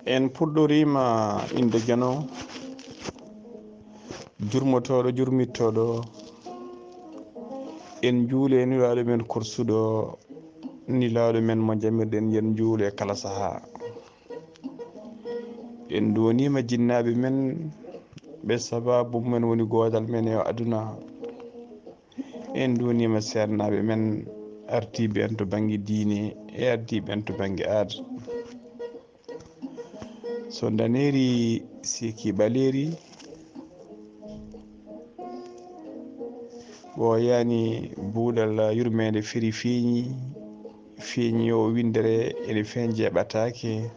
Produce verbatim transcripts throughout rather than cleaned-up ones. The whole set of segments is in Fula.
En puɗɗoriima innde Geno, jurmotooɗo, jurmittooɗo. En njuuli e nulaaɗo men korsuɗo, nulaaɗo men mo jamirɗen, yen njuulu e kala sahaa. En nduwaniima jinnaaɓe men, ɓe sabaabu men woni goodal men e aduna. En nduwaniima seernaaɓe men, ardiiɓe en to bannge diine e ardiiɓe en to bannge aada. So ndaneeri siiki ɓaleeri, o yani buuɗal yurmeende feri feeñi, feeñi o winndere ene feeñje ɓataake,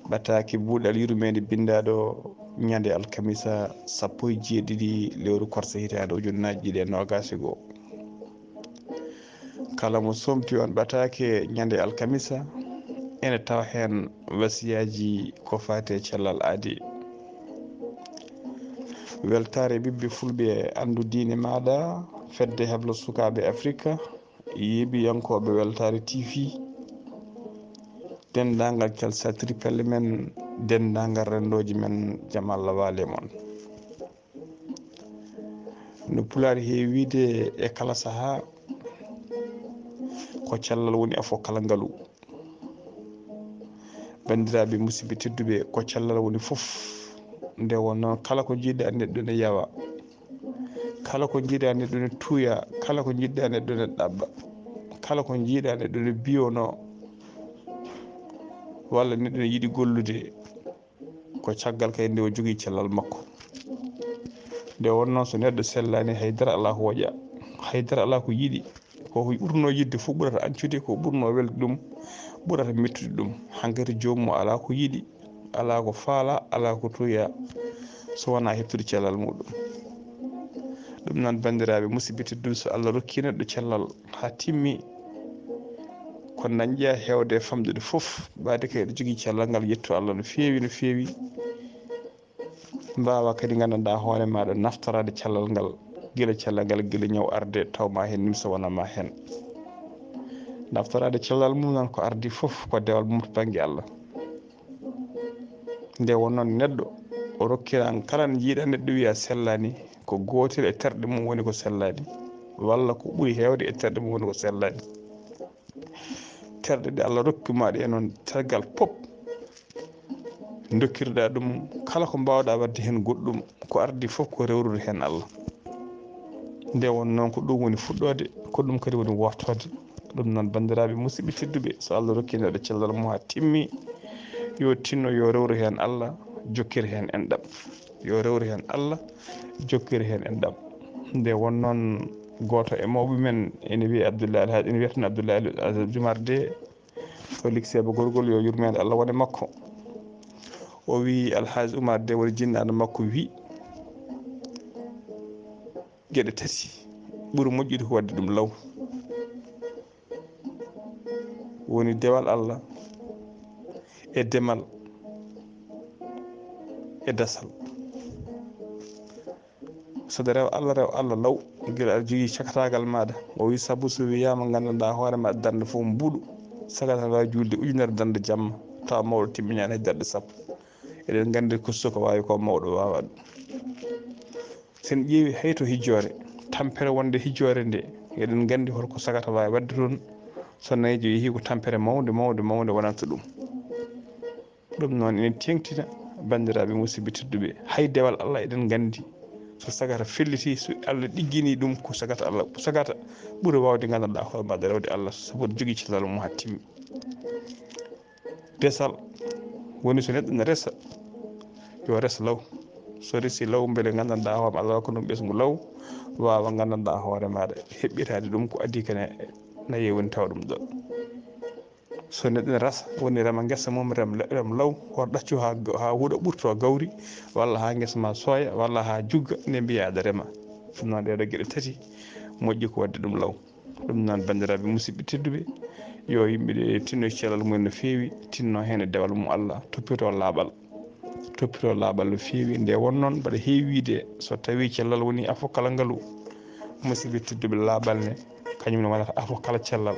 ɓataake buuɗal yurmeende binndaaɗo ñande alkamisa sappo e jeeɗiɗi lewru korse hitaande ujunnaaji ɗiɗi e noogaas e goo. Kala mo somti on ɓataake ñande alkamisa, ene tawa heen wasiyaaji ko faati e cellal aadi. Weltaare ɓiɓɓe fulɓe anndu diine maaɗa, fedde heblo sukaaɓe Afrika, yeeɓiyankooɓe Weltaare T V, denndaangal calsa tripelle men, denndaangal renndooji men, jam Allah waale mon. No Pulaar heewi wiide e kala sahaa, ko cellal woni afo kala ngalu. Banndiraaɓe musidɓe tedduɓe, ko cellal woni fof. Nde won noon, kala ko njiiɗa neɗɗo ne yawa, kala ko njiiɗa neɗɗo ne tuuya, kala ko njiɗɗa neɗɗo ne ɗaɓɓa, kala ko njiiɗa neɗɗo ne biyonoo, walla neɗɗo ne yiɗi gollude, ko caggal kay nde o jogii cellal makko. Nde wonnoo so neɗɗo sellaani, haydara alaa ko woƴa, haydara alaa ko yiɗi. Ko ɓurnoo yiɗde fof ɓurata ancude, ko ɓurnoo welde ɗum ɓurata mettude ɗum. Hankadi joomum alaa ko yiɗi, alaa ko faala, alaa ko tuya, so wonaa heɓtude cellal muɗum. Ɗum noon, banndiraaɓe musidɓe tedduɓe, so Allah rokki neɗɗo cellal haa timmi, ko dañƴa heewde e famɗude fof, ɓaade kay eɗo jogii cellal ngal, yetto Allah no feewi, no feewi. Mbaawa kadi nganndanɗaa hoore maaɗa naftoraade cellal ngal, gila cellal ngal, gila ñaw arde, taw ma heen nimsa wona ma heen. Naftoraade cellal mum noon ko ardi fof ko dewal mum to bannge Allah. Nde won noon neɗɗo o rokkiran kala njiiɗa neɗɗo wiya sellaani, ko gootel e terɗe mum woni ko sellaani, walla ko ɓuri heewde e terɗe mum woni ko sellaani. Terɗe ɗe Allah rokki ma ɗe noon, tergal pop, dokkirɗa ɗum, kala ko mbaawɗa waɗde heen goɗɗum, ko ardi fof ko rewrude heen Allah. Nde won noon ko ɗum woni fuɗɗoode, ko ɗum kadi woni wortoode. Ɗum noon, banndiraaɓe musidɓe tedduɓe, so Allah rokki neɗɗo cellal mum haa timmi, yo tinno, yo rewru heen Allah, jokkir heen enɗam. Yo rewru heen Allah, jokkir heen enɗam. Nde won noon, gooto e mawɓe men ene wiyee Abdoulaye Alhaji, ene wiyetee Abdoulaye Alhaji Oumar Dé, o likseeba gorgol, yo yurmeende Allah wone makko. O wii Alhaji Oumar Dé woni jinnaaɗo makko wii, geɗe tati ɓuri moƴƴude ko waɗde ɗum law. Woni dewal Allah e demal e dasal. Saɗa rewa Allah, rewa Allah law, gila aɗa jogii cakataagal maaɗa. O wii, sabu so wiyaama nganndanɗaa hoore maaɗa darnde fof mbuɗu, sagata waawi juulde ujunere darnde jamma, tawa mawɗo timminaani hay darnde sappo. Eɗen nganndi ko suka waawi ko mawɗo waawaa ɗum. So en ƴeewi hay to hijjoore, tampere wonde hijjoore nde, eɗen nganndi holko sagata waawi waɗde toon. So nayiijo yehii ko tampere mawnde, mawnde, mawnde wonanta ɗum. Ɗum noon ene teeŋtina, banndiraaɓe musidɓe tedduɓe, hay dewal Allah eɗen nganndi so sagata felliti, so Allah ɗigginii ɗum ko sagata Allah, ko sagata ɓuri waawde nganndanɗaa hoore maaɗa rewde Allah, sabu aɗa jogii cellal mum haa timmi. Desal woni so neɗɗo ne resa, yo res law. So resi law, mbele nganndanɗaa hoore Allah ko ɗum ɓesngu law, waawa nganndanɗaa hoore maaɗa heɓɓitaade ɗum ko adii kene na yewwini tawa ɗum ɗo. So neɗɗo ne rasa, woni rema ngesa mum, rem le-, rem law, hoto ɗaccu haa ga-, haa huɗo ɓurto gawri, walla haa ngesa ma sooya, walla haa jugga, nde mbiya aɗa rema. Ɗum noon, ɗeeɗo geɗe tati moƴƴi ko waɗde ɗum law. Ɗum noon, banndiraaɓe musidɓe tedduɓe, yo yimɓe ɗe tinno e cellal mum no feewi, tinno heen e dewal mum Allah, toppito laaɓal. Toppito laaɓal no feewi. Nde won noon, mbaɗa heewi wiide, so tawii cellal woni afo kala ngalu, musidɓe tedduɓe, laaɓal ne, kañum ne wonata afo kala cellal.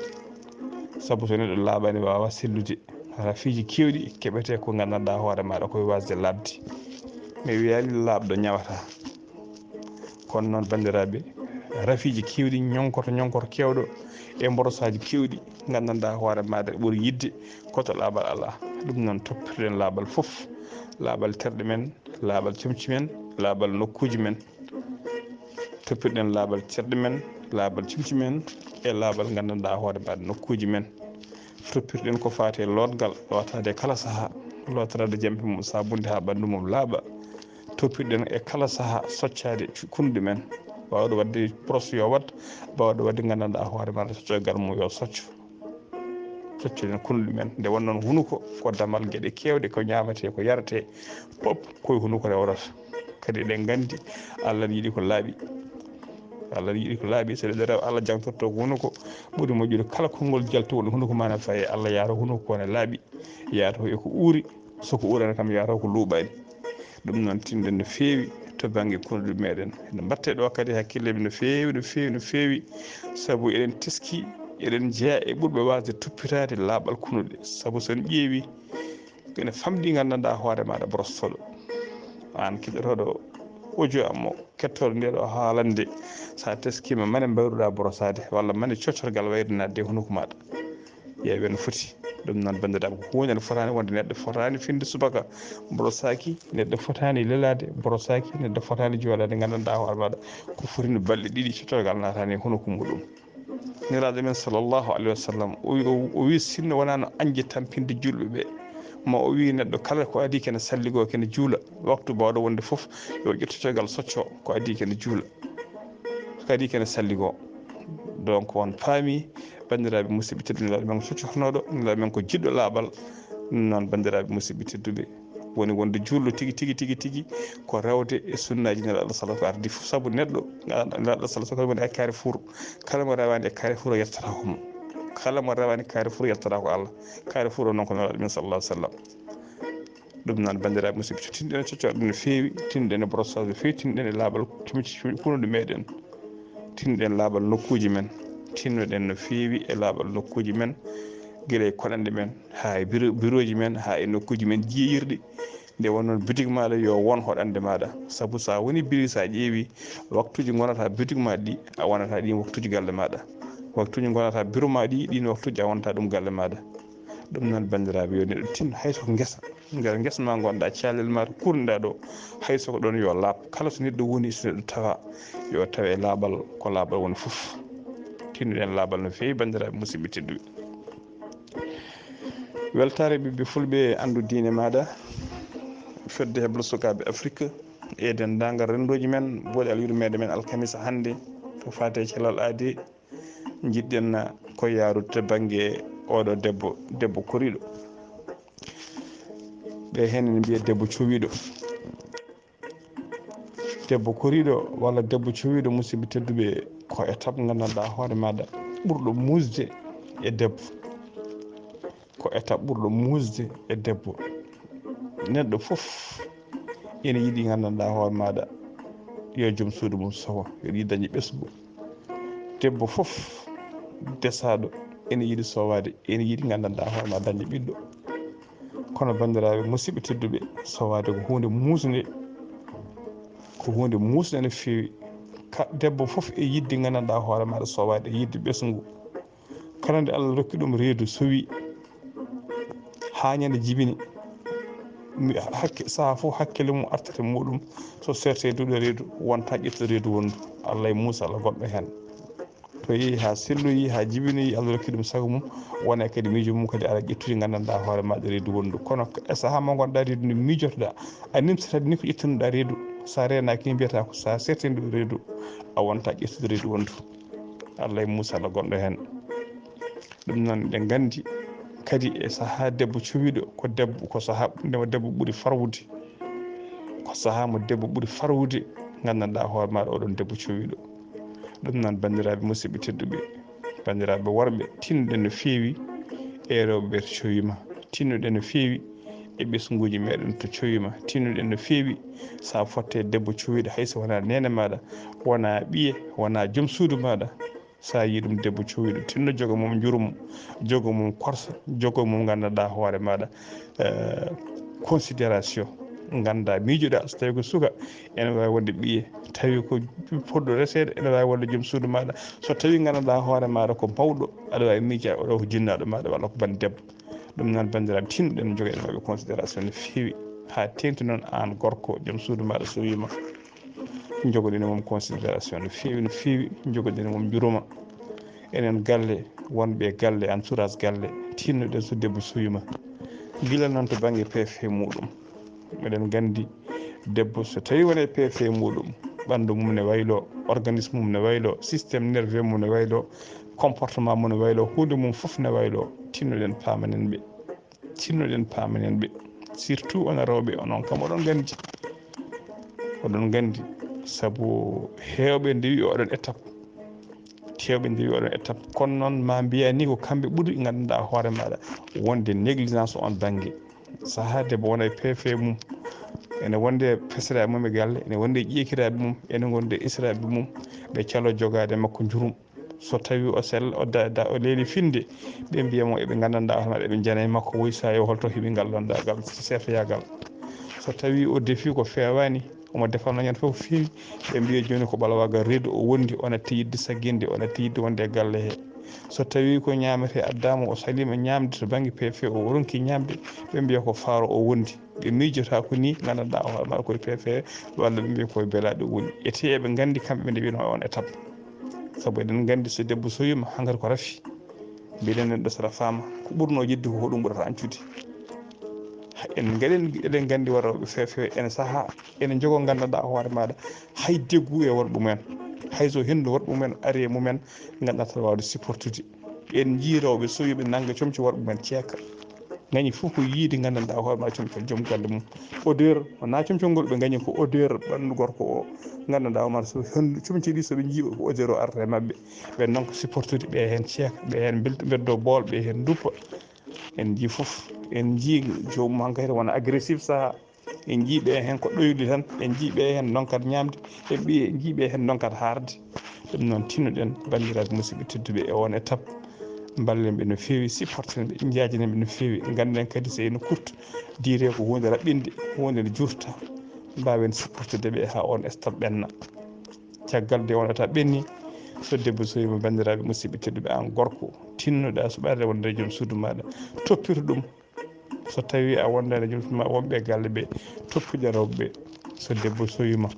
Sabu so neɗɗo laaɓaani, waawa sellude. Rafiiji keewɗi keɓetee ko nganndanɗaa hoore maaɗa koye waasde laaɓde. Mi wiyaani laaɓɗo ñawataa. Kono noon, banndiraaɓe, rafiiji keewɗi, ñonkoto, ñonkoto keewɗo e mborosaaji keewɗi, nganndanɗaa hoore maaɗa ɓuri yiɗde ko to laaɓal alaa. Ɗum noon, toppirɗen laaɓal fof, laaɓal terɗe men, laaɓal comci men, laaɓal nokkuuji men. Toppirɗen laaɓal terɗe men, laaɓal comci men, e laaɓal nganndanɗaa hoore maaɗa nokkuuji men. Toppirɗen ko faati e lootgal, lootaade e kala sahaa, lootoraade jampi mum, saabunde haa ɓanndu mum laaɓa. Toppirɗen e kala sahaa soccaade cu-, kunɗi men, baawɗo waɗde brosse yo waɗ, baawɗo waɗde nganndanɗaa hoore maaɗa soccogal mum yo socco. Coccoɗen kunɗi men. Nde won noon, hunuko ko damal geɗe keewɗe, ko ñaametee, ko yaretee, pop koye hunuko rewrata. Kadi eɗen nganndi Allah ne yiɗi ko laaɓi. Allah ne yiɗi ko laaɓi, so eɗen rewa, Allah jangtorto ko hunuko. Ɓuri moƴƴude kala konngol jaltungol hunuko ma ne faye, Allah yaato hunuko ko ne laaɓi, yaato e ko uuri, so ko uurani kam yaato ko luuɓaani. Ɗum noon, tinɗen no feewi to bannge kunɗi meɗen. Ene mbaɗte ɗo kadi hakkille men no feewi, no feewi, no feewi, sabu eɗen teski, eɗen jeyaa e ɓurɓe waasde toppitaade laaɓal kunɗe. Sabu so en ƴeewi, ene famɗi nganndanɗaa hoore maaɗa brosse ɗo. Aan keɗotooɗo audio am o, keɗotooɗo nde ɗo haalande, so a teskiima mane mbayruɗaa brossaade, walla mane coccorgal wayrinaade e hunuko maaɗa. Yeeɓe no foti. Ɗum noon, banndiraaɓe, ko huunde nde fotaani wonde, neɗɗo fotaani finde subaka brossaaki, neɗɗo fotaani lelaade brossaaki, neɗɗo fotaani jooɗaade nganndanɗaa hoore maaɗa ko fotino balɗe ɗiɗi coccorgal naataani e hunuko muɗum. Nelaaɗo men sallallahu alayhi wa sallam, o wi, o, o wi, sinno wonaa no añde tampinde juulɓe ɓe, ma o wi neɗɗo kala ko adii kene salligoo kene juula, waktu baawɗo wonde fof, yo ƴettu coccorgal socco ko adii kene juula, ko adii kene salligoo. Donc, on paami, banndiraaɓe musidɓe tedduɓe, nelaaɗo men ko coccornooɗo, nelaaɗo men ko jiɗɗo laaɓal. Noon, banndiraaɓe musidɓe tedduɓe, woni wonde juulɗo tigi, tigi, tigi, tigi, ko rewde e sunnaaji nelaaɗo sallallahu ko ardi fof. Sabu neɗɗo, nelaaɗo sallallahu woni e carrefour. Kala mo rewaani e carrefour o yettata ko mo. Kala mo rewaani carrefour yettata ko Allah. Carrefour o noon ko nelaaɗo men sallallahu alaihi wasallam. Ɗum noon, banndiraaɓe musidɓe, so tinɗen e coccorɗe no feewi, tinɗen e brossage no feewi, tinɗen e laaɓal comci, comci kunnuɗe meɗen. Tinɗen laaɓal nokkuuji men. Tinnoɗen no feewi e laaɓal nokkuuji men, gila e koɗanɗe men, haa e biro-, birooji men, haa e nokkuuji men jeyirɗi. Nde won noon, bitik maaɗa yo won hoɗande maaɗa. Sabu so a woni bitik, so a ƴeewi waktuuji ngonata bitik maaɗa ɗi, a wonata ɗin waktuuji galle maaɗa. Waktuuji ngonata biro ma ɗi, ɗin waktuuji a wonata ɗum galle maaɗa. Ɗum noon, banndiraaɓe, yo neɗɗo tin, hay so ko ngesa, nder ngesa ma ngonɗa, caalel ma to kurniɗa ɗo, hay so ko ɗon yo laaɓ. Kala so neɗɗo woni, so neɗɗo tawa, yo tawe laaɓal, ko laaɓal woni fof. Tinnoɗen laaɓal no feewi, banndiraaɓe musidɓe tedduɓe. Weltaare ɓiɓɓe fulɓe, anndu diine maaɗa, fedde heblo sukaaɓe Afrik, e denndaangal renndooji men, booɗe alyurmeede men alkamisa hannde, ko faati e cellal aadi, njiɗɗen ko yaarude to bannge oɗo debbo, debbo koriiɗo. Ɓe heen ene mbiya debbo cowiiɗo. Debbo koriiɗo walla debbo cowiiɗo, musidɓe tedduɓe, ko étape nganndanɗaa hoore maaɗa ɓurɗo muusde e debbo. Ko étape ɓurɗo muusde e debbo. Neɗɗo fof ene yiɗi nganndanɗaa hoore maaɗa yo joom suudu mum sowa, yo yiɗi dañde ɓesngu. Debbo fof desaaɗo ene yiɗi sowaade, ene yiɗi nganndanɗaa hoore maaɗa dañde ɓiɗɗo. Kono, banndiraaɓe musidɓe tedduɓe, sowaade ko huunde muusnde, ko huunde muusnde no feewi. Ka-, debbo fof e yiɗde nganndanɗaa hoore maaɗa sowaade, e yiɗde ɓesngu. Kala nde Allah rokki ɗum reedu, sowi haa ñande jibini, mi hakke-, sahaa fof hakkille mum artata e muɗum. So seerti e duɗe reedu, wonta ƴettude reedu wonndu. Allah e Muusa, Allah gonɗo heen. To yehi haa selloyi, haa jibinoyi, Allah rokki ɗum sago mum, wona kadi miijo mum kadi ara ƴettude nganndanɗaa hoore maaɗa reedu wonndu. Kono e sahaa mo ngonɗaa reedu ndu miijotoɗaa, a nimsata ni ko ƴettunoɗaa reedu. So a reenaaki ni mbiyata ko so a seerti e ndu reedu, a wonta ƴettude reedu wonndu. Allah e Muusa, Allah gonɗo heen. Ɗum noon, eɗen nganndi kadi e sahaa debbo cowiiɗo, ko debbo, ko sahaa nde mo debbo ɓuri farwude. Ko sahaa mo debbo ɓuri farwude, nganndanɗaa hoore maaɗa oɗon debbo cowiiɗo. Ɗum noon, banndiraaɓe musidɓe tedduɓe, banndiraaɓe worɓe, tinnoɗen no feewi e rewɓe ɓe to cowiima. Tinnoɗen no feewi e ɓesnguuji meɗen to cowiima. Tinnoɗen no feewi so a fotte debbo cowiiɗo, hay so wonaa neene maaɗa, wonaa ɓiye, wonaa joom suudu maaɗa. So a yii ɗum debbo cowiiɗo tinno, jogo mum njurum, jogo mum korsa, jogo mum nganndanɗaa hoore maaɗa, eh, considération. Ngannda miijoɗa, so tawi ko suka, ene waawi wonde ɓiye, tawi ko poɗɗo reseede, ene waawi wonde joom suudu maaɗa. So tawi nganndanɗaa hoore maaɗa ko mawɗo, aɗa waawi miija oɗo ko jinnaaɗo maaɗa walla ko banndebbo. Ɗum noon, banndiraaɓe, tinnoɗen jogoɗen mawɓe considération no feewi, haa teeŋti noon aan gorko, joom suudu maaɗa so wiima, jogoɗen mum considération no feewi, no feewi, jogoɗen mum njuuroma. Enen galle, wonɓe galle, entourage galle, tinnoɗen so debbo so wiima. Gila noon to bannge peefe muɗum. Meɗen nganndi debbo so tawi wona e peefe muɗum, ɓanndu mum ne waylo, organisme mum ne waylo, système nerveux mum ne waylo, comportement mum ne waylo, huunde mum fof ne waylo, tinnoɗen paamanen ɓe. Tinnoɗen paamanen ɓe. Surtout onon rewɓe, onon kam oɗon nganndi. Oɗon nganndi, sabu heewɓe ndewi oɗon étape. Heewɓe ndewi oɗon étape. Kono noon ma mbiya ni ko kamɓe ɓuri nganndanɗaa hoore maaɗa wonde négligence on bannge. Sahaa debbo wona e peefe mum. Ene wonde fesiraaɓe mum e galle, ene wonde ƴeekiraaɓe mum, ene wonde esiraaɓe mum. Ɓe calo jogaade makko njurum. So tawi o sell, o da-, da-, o leeli finde, ɓe mbiya mo eɓe nganndanɗaa hoore maɓɓe, eɓe njana e makko, woy sa yo holto heɓi ngal ɗon daagal, seefeyaagal. So tawi o defi ko feewaani, omo defano ñande fof ko feewi, ɓe mbiya jooni ko ɓalawaagal reedu o wondi, o natti yiɗde sagginde, o natti yiɗde wonde e galle he. So tawi ko ñaamete addaama, o saliima ñaamde to bannge peefe, o ronki ñaamde, ɓe mbiya ko faaro o wondi. Ɓe miijota ko ni nganndanɗaa hoore maɗa koye peefe, walla ɓe mbiya koye belaaɗo woni. Ete eɓe nganndi kamɓe ɓe nde wiyno on étape. Sabu eɗen nganndi so debbo sowiima, hankadi ko rafi. Mbiɗen neɗɗo so rafaama, ko ɓurno yiɗde ko hoɗum ɓurata ancude. En ngaɗen, eɗen nganndi worɓe feefe ene sahaa, ene njogo nganndanɗaa hoore maaɗa, hay deggu e worɓe mumen. Hay so henndu worɓe mumen ari e mumen, nganndanɗaa tan waawde supportude. En njii rewɓe sowiiɓe nannga comci worɓe mumen ceeka. Ngañi fof ko yiide nganndanɗaa hoore ma comci joom galle mum. Odeur, wonaa comcol ngol ɓe ngañi ko odeur ɓanndu gorko o. Nganndanɗaa hoore ma so henndu comci ɗi so ɓe njii ko odeur o arata e maɓɓe. Ɓe noon ko supportude ɓe heen ceeka, ɓe heen mbelto, mbeddo bool, ɓe heen nduppa. En njii fof, en njii joomum hankadi wona agressif sahaa. En njii ɓe heen ko ɗoyli tan, en njii ɓe heen ndonkat ñaamde, en ɓi-, en njii ɓe heen ndonkat haarde. Ɗum noon tinnoɗen banndiraaɓe musidɓe tedduɓe e on étape, mballen ɓe no feewi, supporten ɓe, njaajinen ɓe no feewi. Ngannden kadi so ene kurta, diire ko huunde raɓɓinde, huunde nde juurta, mbaawen supportude ɓe haa on étape ɓenna. Caggal de on étape ɓenni, so debbo sowiima banndiraaɓe musidɓe tedduɓe, aan gorko, tinnoɗaa suɓaade wonde joom suudu maaɗa, toppito ɗum. So tawi a wondaani joom suudu ma, wonɓe e galle ɓe, toppito rewɓe ɓe. So debbo sowiima,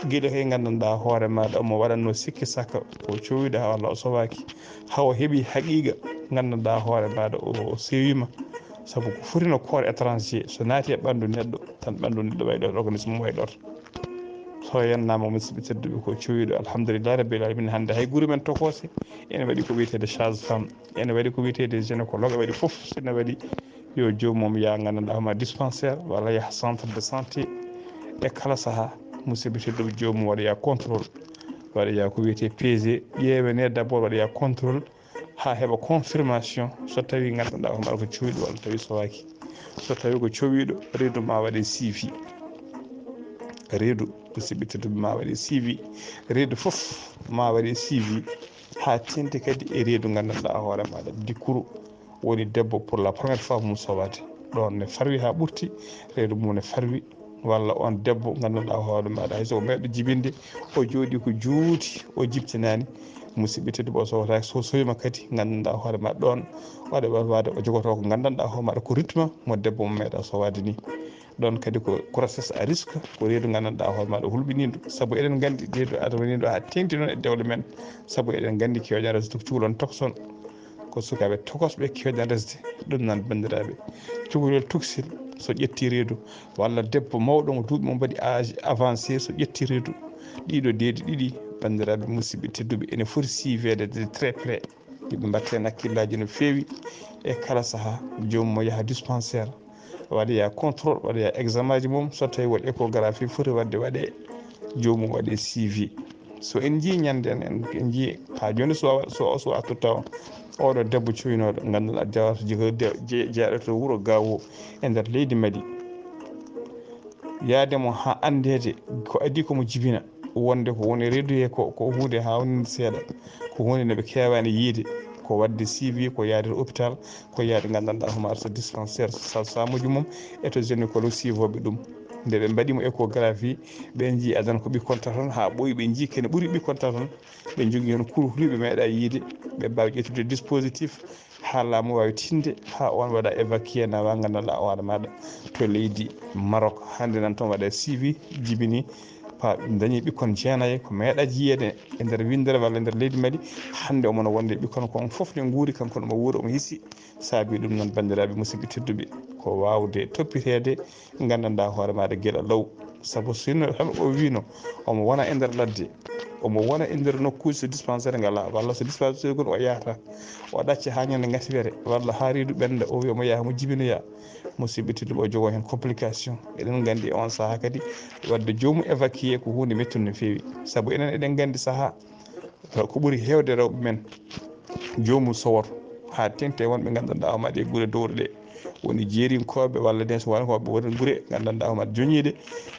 gila he nganndanɗaa hoore maaɗa omo waɗatno sikki sakka ko cowiiɗo haa walla o sowaaki, haa o heɓi haqiiqa nganndanɗaa hoore maaɗa o sewiima. Sabu ko foti no corps étranger, so naati e ɓanndu neɗɗo, tan ɓanndu neɗɗo wayɗoto, organisme mum wayɗoto. So yennaama musidɓe tedduɓe ko cowiiɗo, alhamdulillahi rabbil alamina, hannde hay gure men tokoose ene waɗi ko wiyeteede sage femme, ene waɗi ko wiyeteede gynécologue, waɗi fof, so ene waɗi yo joomum yaa nganndanɗaa hoore ma dispensaire walla yaha centre de santé. E kala sahaa, musidɓe tedduɓe, joomum waɗoya contrôle, waɗoya ko wiyetee P G, ƴeewene d'abord, waɗoya contrôle haa heɓa confirmation so tawi nganndanɗaa hoore ma ko cowiiɗo walla tawi sowaaki. So tawi ko cowiiɗo, reedu ma waɗe suivi. Reedu, musidɓe tedduɓe, ma waɗe suivi. Reedu fof ma waɗe suivi haa teeŋti kadi e reedu nganndanɗaa hoore maaɗa dikkuru. Woni debbo pour la première fois mum sowaade. Ɗoon ne farwi haa ɓurti, reedu mum ne farwi. Walla on debbo nganndanɗaa hoore maaɗa, hay so o meeɗo jibinde, o jooɗii ko juuti, o jibtinaani. Musidɓe tedduɓe, o sowataaki, so sowiima kadi nganndanɗaa hoore maaɗa ɗoon, waɗa waɗa o jogotoo ko nganndanɗaa hoore maaɗa ko rythme mo debbo mo meeɗa sowaade nii. Ɗoon kadi ko grossesse à risque, ko reedu nganndanɗaa hoore maaɗa hulɓiniiɗo. Sabu eɗen nganndi reedu adamaniiɗo haa teeŋti noon e dewle men. Sabu eɗen nganndi keewɗen resde ko cukalon tokson. Ko sukaaɓe tokosɓe keewɗen resde. Ɗum noon, banndiraaɓe, cukalel toksil so ƴettii reedu, walla debbo mawɗo mo duuɓi mum mbaɗi âge avancé so ƴettii reedu, ɗiɗo deedi ɗiɗi, banndiraaɓe musidɓe tedduɓe, ene foti suiveede de très près. Yimɓe mbaɗte heen hakkillaaji no feewi e kala sahaa, joomum o yaha dispensaire, waɗoya contrôle, waɗoya examen ji mum, so tawi won échographie foti waɗde, waɗe, joomum waɗe suivi. So en njii ñande en, en, en njii haa jooni, so, so, so a totta o, oɗo debbo cuynooɗo, ngannduɗaa jawata jiko de-, je-, jeyaɗo to wuro Gaawo e nder leydi Mali. Yaade mo haa anndeede ko adii ko mo jibina. wonde ko woni reedu he ko ko hunde hawnide seeɗa, ko hunde nde ɓe keewaani yiide, ko waɗde suivi, ko yaade hôpital, ko yaade nganndanɗaa homaare so dispensaire, so sasamuji mum e to gynécologue suivooɓe ɗum. Nde ɓe mbaɗi mo échographie, ɓe njii adan ko ɓikkon taton, haa ɓooyi ɓe njii kene ɓuri ɓikkon taton. Ɓe njogii heen kurukuli ɓe meeɗaa yiide, ɓe mbaawi ƴettude dispositif haa laamu waawi tinde, haa on waɗa évacué, nawa nganndanɗaa hoore maaɗa to leydi Maroc. Hannde nan toon waɗa suivi, jibini, pa dañi ɓikkon jeenaye ko meeɗaa jiyeede e nder winndere walla e nder leydi Mali. Hannde omo no wonde ɓikkon kon fof ne nguuri, kanko omo wuura, omo hisi. Saabi ɗum noon, banndiraaɓe musidɓe tedduɓe, ko waawde toppiteede nganndanɗaa hoore maaɗa gila law. Sabu sinno tan o wiino omo wona e nder ladde, omo wona e nder nokkuuji so dispensaire ngalaa, walla so dispensaire goni o yahata, o ɗacca haa ñande ngativere, walla haa reedu ɓennda, o wiya omo yaha, omo jibinoya. Musidɓe tedduɓe, o jogoo heen complication. Eɗen nganndi e on sahaa kadi, waɗde joomum évacué ko huunde mettunde no feewi. Sabu enen eɗen nganndi sahaa ko ɓuri heewde rewɓe men, joomum sowoto haa teŋti e wonɓe nganndanɗaa homaade e gure dowre ɗe, woni jeerinkooɓe walla den so wonaa ko ɓe woni gure nganndanɗaa homaade joñiiɗe,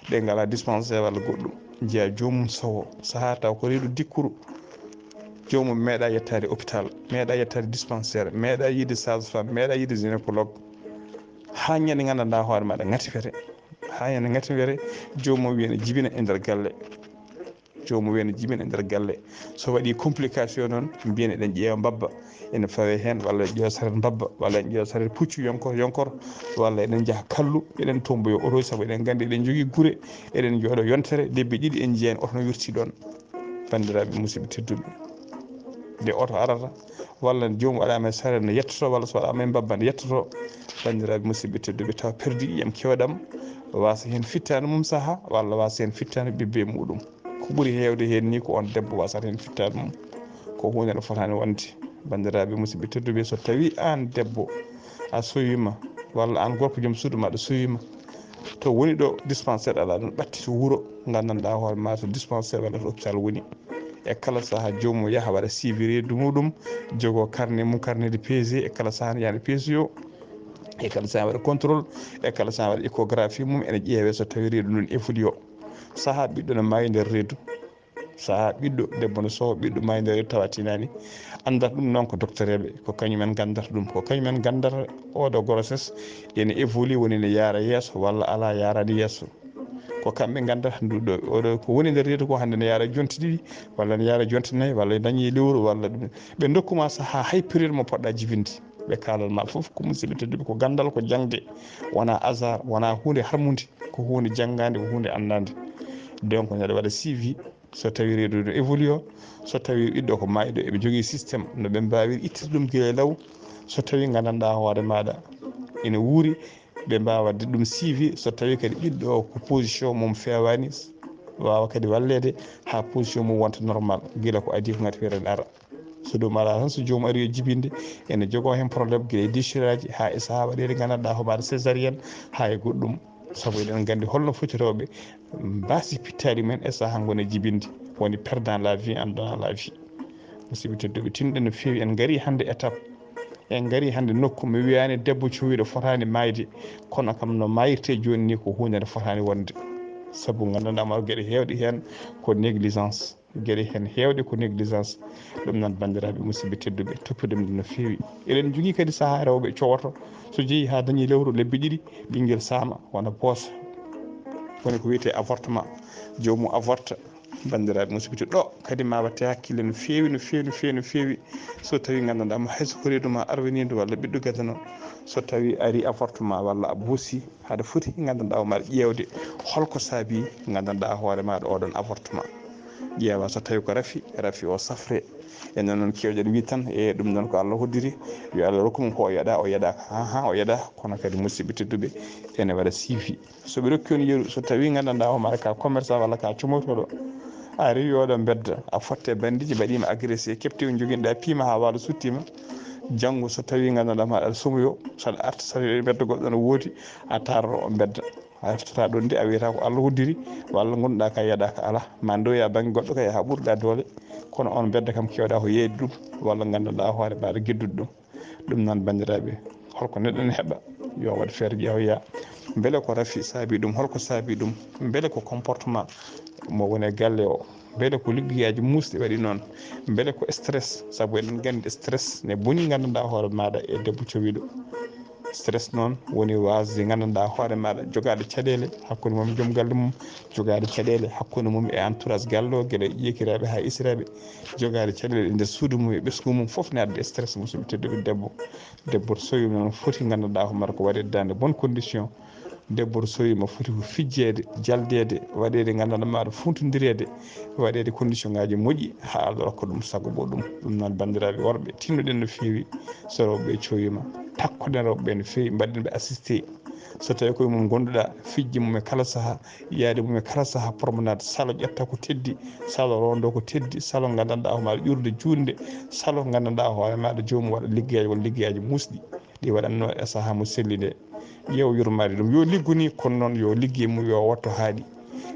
ɗe ngalaa dispensaire walla goɗɗum. Njiya joomum sowo sahaa taw ko reedu dikkuru, joomum meeɗaa yettaade hôpital, meeɗaa yettaade dispensaire, meeɗaa yiide sage-femme, meeɗaa yiide gynécologue, haa ñande nganndanɗaa hoore maaɗa ngatifere, haa ñande ngatifere, joomum wiya ene jibina e nder galle. Joomum wiya ene jibina e nder galle. So waɗii complication noon, mbiyen eɗen ƴeewa mbabba, ene fawee heen, walla en ƴeewa saret mbabba, walla en ƴeewa saret puccu yonkor yonkor, walla eɗen njaha Kallu, eɗen tomboya oto, sabu eɗen nganndi eɗen njogii gure, eɗen njooɗo yontere, lebbi ɗiɗi en njiyaani oto no wirti ɗoon. Banndiraaɓe musidɓe tedduɓe, nde oto arata, walla joomum waɗaama e saret ne yettoto, walla so waɗaama e mbabba ne yettoto. Banndiraaɓe musidɓe tedduɓe, tawa perdi ƴiiƴam keewɗam, waasa heen fittaandu mum sahaa, walla waasa heen fittaandu ɓiɓɓe muɗum. Ko ɓuri heewde heen nii ko on debbo wasata heen fittaandu mum. Ko huunde nde fotaani wonde. Banndiraaɓe musidɓe tedduɓe, so tawii aan debbo a sowiima, walla aan gorko joom suudu maaɗa sowiima, to woni ɗo dispensaire alaa ɗoon, ɓatti to wuro nganndanɗaa hoore maa to dispensaire walla to hôpital woni. E kala sahaa joomum yaha waɗa suivi reedu muɗum, jogoo carnet mum, carnet de P G, e kala sahaa ne yaha P C O, e kala sahaa waɗa contrôle, e kala sahaa waɗa échographie mum, ene ƴeewee so tawii reedu ndun évolue o. Sahaa ɓiɗɗo no maayi nder reedu, sahaa ɓiɗɗo debbo no sowa ɓiɗɗo maayi nder reedu tawa tinaani. Anndata ɗum noon ko docteur eɓe, ko kañumen nganndata ɗum, ko kañumen nganndata oɗo grossesse ene évolue, woni ne yaara yeeso walla alaa yaaraani yeeso. Ko kamɓe nganndata ndu ɗo, oɗo ko woni nder reedu ko hannde ne yaara jonte ɗiɗi, walla ne yaara jonte nayi, walla dañi lewru, walla ɗum. Ɓe ndokku ma sahaa hay période mo poɗɗa jibinde. Ɓe kaalan ma fof ko musidɓe tedduɓe, ko ganndal, ko jaŋde, wonaa hasard, wonaa huunde harmunde, ko huunde janngaande, ko huunde anndaande. Donc, neɗɗo waɗa suivi, so tawii reedu no évolue o, so tawii ɓiɗɗo ko maayɗo, eɓe njogii système no ɓe mbaawiri ittude ɗum gila e law. So tawii nganndanɗaa hoore maaɗa ene wuuri, ɓe mbaawa waɗde ɗum suivi. So tawii kadi ɓiɗɗo o ko position mum feewaani, waawa kadi walleede haa position mum wonta normal, gila ko adii ko ngati feere ne ara. So ɗum alaa tan, so joomum arii e jibinde, ene jogoo heen problème gila e déchirage haa e sahaa waɗeede nganndanɗaa homaade césarienne haa e goɗɗum. Sabu eɗen nganndi holno foti rewɓe mbaasi pittaali men e sahaa ngoni e jibinde, woni perdant la vie en donnant la vie. Musidɓe tedduɓe, tinɗen no feewi, en ngarii hannde étape, en ngarii hannde nokku, mi wiyaani debbo cowiiɗo fotaani maayde, kono kam no maayirtee jooni nii ko huunde nde fotaani wonde. Sabu nganndanɗaa ma geɗe heewɗe heen ko négligence, geɗe heen heewɗe ko négligence. Ɗum noon, banndiraaɓe musidɓe tedduɓe, toppitee ɗum no feewi. Eɗen njogii kadi sahaa rewɓe cowoto, so jeyi haa dañi lewru, lebbi ɗiɗi, ɓinngel saama, wona poosa. Woni ko wiyetee avortement, joomum avorta. Banndiraaɓe musidɓe tedduɓe, ɗo kadi ma watte hakkille no feewi, no feewi, no feewi, no feewi. So tawii nganndanɗaa mo hay so ko reedu ma arwiniidu walla ɓiɗɗo gadano, so tawii arii avortement walla a buusi, haɗa foti nganndanɗaa o maɗa ƴeewde holko saabi nganndanɗaa hoore maaɗa oɗon avortement. Ƴeewa so tawii ko rafi, rafi o safre. Enen noon keewɗen wii tan, e ɗum noon ko Allah hoddiri, yo Allah rokku mum ko o yeɗa, o yeɗaka, ha, ha, o yeɗa, kono kadi musidɓe tedduɓe, ene waɗa suivi. So ɓe rokki on yeru, so tawii nganndanɗaa o maɗa ka commerçant walla ka comotooɗo, a rewi oɗo mbedda, a fotte banndiji, mbaɗiima agressé, kepte on njoginɗa, piima haa waalo suttiima. Janngo so tawii nganndanɗaa maɗa aɗa somoyo, so aɗa arta, so tawii mbedda goɗɗo no woodi, a taroto o mbedda. A heftata ɗon de, a wiyata ko Allah hoddiri, walla ngonɗa ka yeɗaka alaa. Ma ndoya bannge goɗɗo ka yaha ɓurɗa doole, kono on mbedda kam kewɗa ko yeeyde ɗum, walla nganndanɗaa hoore maɗa geddude ɗum. Ɗum noon, banndiraaɓe, holko neɗɗo ne heɓa, yo waɗ feere ƴeewoya. Mbele ko rafi saabi ɗum? Holko saabi ɗum? Mbele ko comportement mo woni e galle o, mbele ko liggeyaaji muusɗi waɗi noon, mbele ko stress, sabu eɗen nganndi stress ne boni nganndanɗaa hoore maaɗa e debbo cowiiɗo. Stress noon woni waasde nganndanɗaa hoore maaɗa jogaade caɗeele hakkunde mum e joom galle mum, jogaade caɗeele hakkunde mum e entourage galle o, gila e ƴeekiraaɓe haa esiraaɓe, jogaade caɗeele e nder suudu mum e ɓesngu mum, fof ne adda stress, musidɓe tedduɓe. Debbo, debbo to sowiima noon foti nganndanɗaa hoore maaɗa ko waɗeede dans de bonnes conditions. Debbo to sowiima foti ko fijjeede, jaldeede, waɗeede nganndanɗaa maaɗa funtondireede, waɗeede condition ngaaji moƴƴi haa Allah rokka ɗum sago mum. Ɗum noon, banndiraaɓe worɓe, tinnoɗen no feewi so rewɓe ɓe cowiima, takkoɗen rewɓe ɓe no feewi, mbaɗen ɓe assisté. So tawii koye mum ngonduɗaa, fijji mum e kala sahaa, yaade mum e kala sahaa, promenade, salo ƴetta ko teddi, salo rondo ko teddi, salo nganndanɗaa hoore maaɗa ƴuurde juutnde, salo nganndanɗaa hoore maaɗa joomum waɗa liggeyaaji, won liggeyaaji muusɗi ɗi waɗatnoo e sahaa mo selli nde. Yo yurmaade ɗum, yo liggu ni, kono noon yo liggey mum yo wattu haaɗi.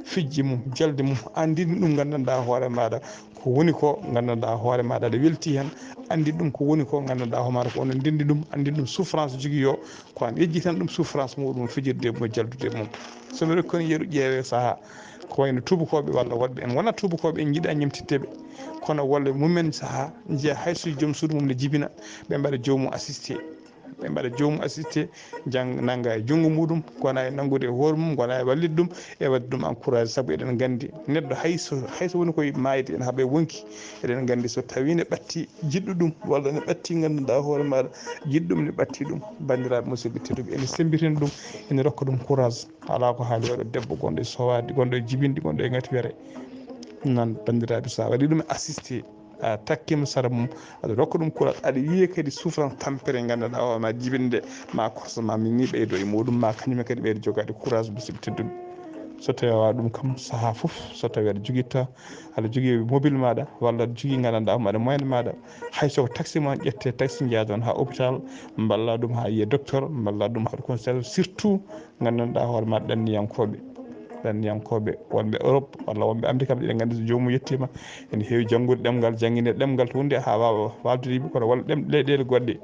Fijji mum, jaldi mum, anndin ɗum nganndanɗaa hoore maaɗa ko woni ko, nganndanɗaa hoore maaɗa aɗa welti heen, anndin ɗum ko woni ko, nganndanɗaa hoore maaɗa ko onon ndenndi ɗum, anndin ɗum souffrance jogii o, ko an yejjitan ɗum souffrance muɗum, fijirde mum, jaldude mum. So mi rokki on yeru, ƴeewe sahaa ko wayno tuubakooɓe walla woɗɓe en wonaa tuubakooɓe, en njiɗaa ñemtitte ɓe, kono walla mumen sahaa njiya hay so joom suudu mum ne jibina, ɓe mbaɗa joomum assisté. Ɓe mbaɗa joomum assisté, jang-, nannga e junngo muɗum, gona e nanngude e hoore mum, gona e wallitde ɗum, e waɗde ɗum encouragé, sabu eɗen nganndi neɗɗo hay so, hay so woni koye maayde ene haɓa e wonki, eɗen nganndi so tawii ne ɓatti jiɗɗo ɗum, walla ne ɓatti nganndanɗaa hoore maaɗa jiɗɗo ɗum, ne ɓatti ɗum, banndiraaɓe musidɓe tedduɓe, ene semmbitini ɗum, ene rokka ɗum courage. Alaa ko haali waɗo debbo gonɗo e sowaade, gonɗo e jibinde, gonɗo e ŋatiwere. Noon, banndiraaɓe, so a waɗii ɗum assisté, a takkiima sara mum, aɗa rokka ɗum courage, aɗa yiya kadi souffrance tampere nganndanɗaa hoore ma jibinde, ma korsa ma min ni ɓeydo e muɗum, ma kañum kadi ɓeydo jogaade courage, musidɓe tedduɓe. So tawii a waɗa ɗum kam sahaa fof, so tawii aɗa jogitta, aɗa jogii mobile maaɗa, walla aɗa jogii nganndanɗaa hoore maaɗa moyen maaɗa, hay so ko taxi ma ƴette, taxi njaadon haa hôpital, mballa ɗum haa yiya docteur, mballa ɗum haa conseil, surtout nganndanɗaa hoore ma ɗanniyankooɓe, ɗanniyankooɓe wonɓe Europe walla wonɓe Amérique, kam eɗen nganndi so joomum yettiima, ene heewi janngude ɗemngal, janngine ɗemngal to wonde haa waawa waaldude yimɓe, kono walla ɗem-, leyɗeele goɗɗe,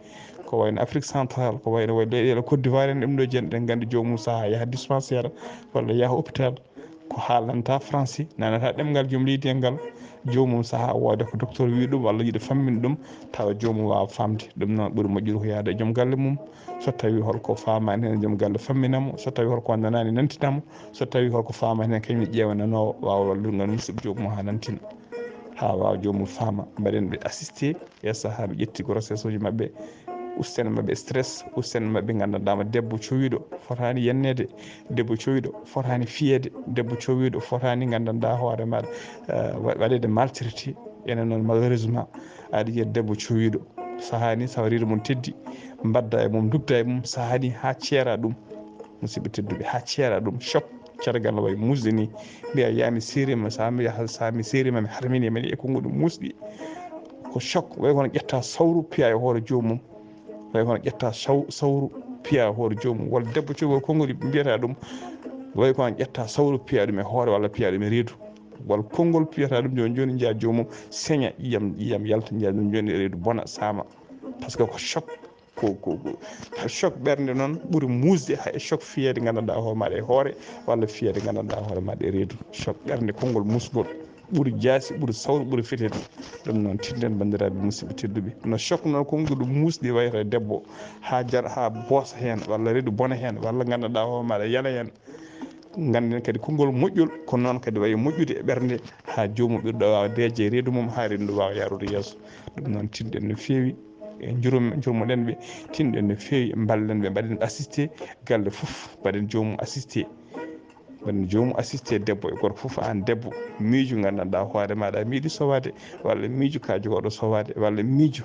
ko wayno Afrique Central, ko wayno, wayno leyɗeele Côte d'Ivoire en, ɗum ɗo jeyi, eɗen nganndi joomum sahaa yaha dispensaire walla yaha hôpital, ko haalanta français, nanata ɗemngal joom leydi en ngal, joomum sahaa wooda ko docteur wii ɗum walla yiɗa famminde ɗum, tawa joomum waawa faamde. Ɗum noon ɓuri moƴƴude ko yahda e joom galle mum, so tawii holko faamaani heen, joom galle fammina mo, so tawii holko nanaani nantina mo, so tawii holko faamaani heen, kañum ne ƴeewa nanoowo, waawa wallude ngal musidɗo joomum haa nantina, haa waawa joomum faama. Mbaɗen ɓe assisté e sahaa ɓe ƴetti grossesse uji maɓɓe, usten maɓɓe stress, usten maɓɓe nganndanɗaa ma debbo cowiiɗo fotaani yenneede, debbo cowiiɗo fotaani fiyeede, debbo cowiiɗo fotaani nganndanɗaa hoore maaɗa, eh, wa-, waɗeede maltraité. Enen noon, malheureusement, aɗa yiya debbo cowiiɗo, sahaa ni, so a waɗiino mum teddi, mbadda e mum, ndugda e mum, sahaa ni haa ceera ɗum, musidɓe tedduɓe, haa ceera ɗum, choc, caragal no wayi muusde ni, mbiya, "Yaa mi seeriima, so mi yaha, so mi seeriima, mi harmini, mi waɗi e konnguɗi muusɗi." Ko choc, wayi kono ƴetta sawru, piya e hoore joomum. Wayi kono ƴetta saw-, sawru, piya hoore joomum. Walla debbo cowiiɗo konngol mbiyata ɗum, wayi kono ƴetta sawru, piya ɗum e hoore walla piya ɗum e reedu. Walla konngol piyata ɗum jooni jooni, njiya joomum seña, ƴiyam, ƴiyam yalta, njiya ɗum jooni e reedu bona, saama. Par ce que ko choc, ko, ko, ko choc ɓernde noon ɓuri muusde hay choc fiyeede nganndanɗaa hoore maaɗa e hoore walla fiyeede nganndanɗaa hoore maaɗa e reedu. Choc ɓernde, konngol muusgol. Ɓuri jaasi, ɓuri sawru, ɓuri fetede. Ɗum noon, tinɗen banndiraaɓe musidɓe tedduɓe, no choc noon konngol ɗum muusɗi wayata e debbo, haa jar, haa boosa heen, walla reedu bona heen, walla nganndanɗaa hoore maaɗa yala heen. Ngannden kadi konngol moƴƴol, ko noon kadi wayi moƴƴude e ɓernde, haa joomum ɓurɗo waawa deeƴde e reedu mum, haa reedu ndu waawa yaarude yeeso. Ɗum noon, tinɗen no feewi, e njurum-, njurmoɗen ɓe, tinɗen no feewi, mballen ɓe, mbaɗen ɓe assisté, galle fof, mbaɗen joomum assisté. Mbaɗen joomum assisté, debbo e gorko fof, aan debbo, miijo nganndanɗaa hoore maaɗa, a meeɗi sowaade, walla miijo ka jogooɗo sowaade, walla miijo